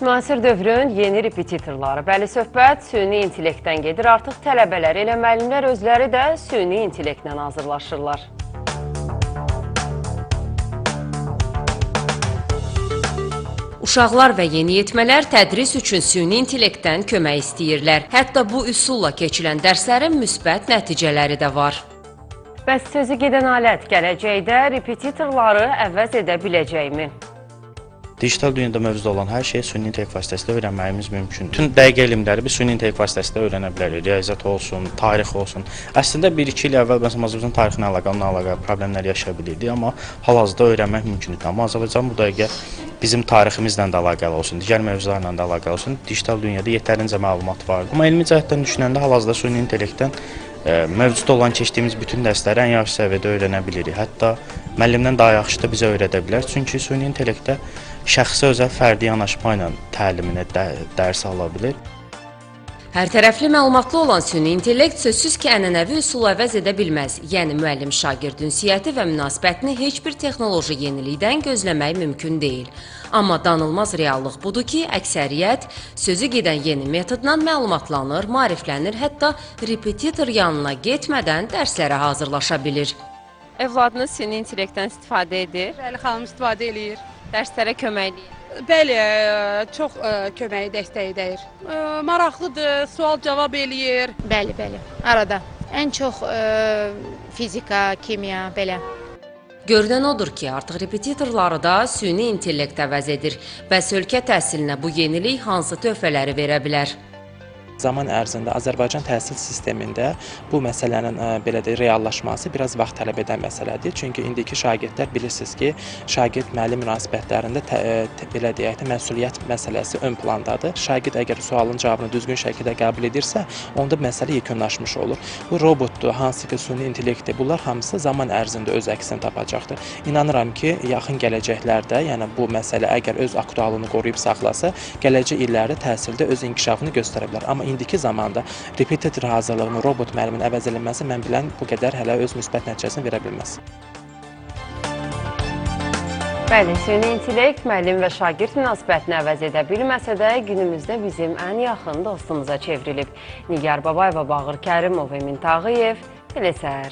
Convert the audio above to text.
Müasir dövrün yeni repetitorları. Bəli, söhbət süni intellektdən gedir. Artıq tələbələr, elə müəllimlər özləri də süni intellektlə hazırlaşırlar. Uşaqlar və yeniyetmələr tədris üçün süni intellektdən kömək istəyirlər. Hətta bu üsulla keçilən dərslərin müsbət nəticələri də var. Bəs sözü gedən alət gələcəkdə repetitorları əvəz edə biləcəkmi? Digital dünyada mövcud olan hər şeyi süni intellekt vasitəsilə öyrənməyimiz mümkündür. Bütün dəqiq elmləri biz süni intellekt vasitəsilə öyrənə bilərik. Riyaziyyat olsun, tarix olsun. Əslində 1-2 il əvvəl məsələn Azərbaycan tarixinə əlaqəli problemlər yaşaya bilirdik, amma hal-hazırda öyrənmək mümkündür. Amma Azərbaycan bu dəqiqə bizim tariximizlə də əlaqəli olsun, digər mövzularla da əlaqəli olsun, digital dünyada yetərincə məlumat var. Amma elmi cəhətdən düşünəndə hal-hazırda süni intellektdən mövcud olan keçdiyimiz bütün dərsləri ən yaxşı səviyyədə öyrənə bilirik. Hətta müəllimdən daha yaxşı da bizə öyrədə bilər. Çünki süni intellektdə şəxsi özəl fərdi yanaşma ilə təlimini dərs ala bilir. Hər tərəfli məlumatlı olan süni intellekt sözsüz ki, ənənəvi üsulu əvəz edə bilməz. Yəni müəllim-şagird ünsiyyəti və münasibətini heç bir texnoloji yenilikdən gözləmək mümkün deyil. Amma danılmaz reallıq budur ki, əksəriyyət sözü gedən yeni metodla məlumatlanır, maariflənir, hətta repetitor yanına getmədən dərslərə hazırlaşa bilir. Övladınız süni intellektdən istifadə edir, Bəli, xanım istifadə eləyir. Dərslərə kömək eləyir. Bəli, çox köməyi, dəstəyi dəyir. Maraqlıdır, sual-cavab eləyir. Bəli, bəli. Arada. Ən çox fizika, kimya belə. Görünən odur ki, artıq repetitorları da süni intellekt əvəz edir. Bəs ölkə təhsilinə bu yenilik hansı töhfələri verə bilər? Zaman ərzində Azərbaycan təhsil sistemində bu məsələnin belə deyək reallaşması biraz vaxt tələb edən məsələdir. Çünki indiki şagirdlər bilirsiniz ki, şagird müəllim münasibətlərində belə deyək də məsuliyyət məsələsi ön plandadır. Şagird əgər sualın cavabını düzgün şəkildə qəbul edirsə, onda məsələ yekunlaşmış olur. Bu robotdur, hansı ki süni intellektdir, bunlar hamısı zaman ərzində öz əksini tapacaqdır. İnanıram ki, yaxın gələcəklərdə, yəni bu məsələ əgər öz aktuallığını qoruyub saxlasa, gələcək illərdə təhsildə öz inkişafını göstərə bilər. Amma indiki zamanda repetitor hazırlığını robot müəllimin əvəz edilməsi mən bilən bu qədər hələ öz müsbət nəticəsini verə bilməz. Bəli, süni intellekt müəllim və şagird münasibətini əvəz edə bilməsə də günümüzdə bizim ən yaxın dostumuza çevrilib. Nigar Babayeva, Bağır Kərimov, Emin Tağıyev, Telesəhər.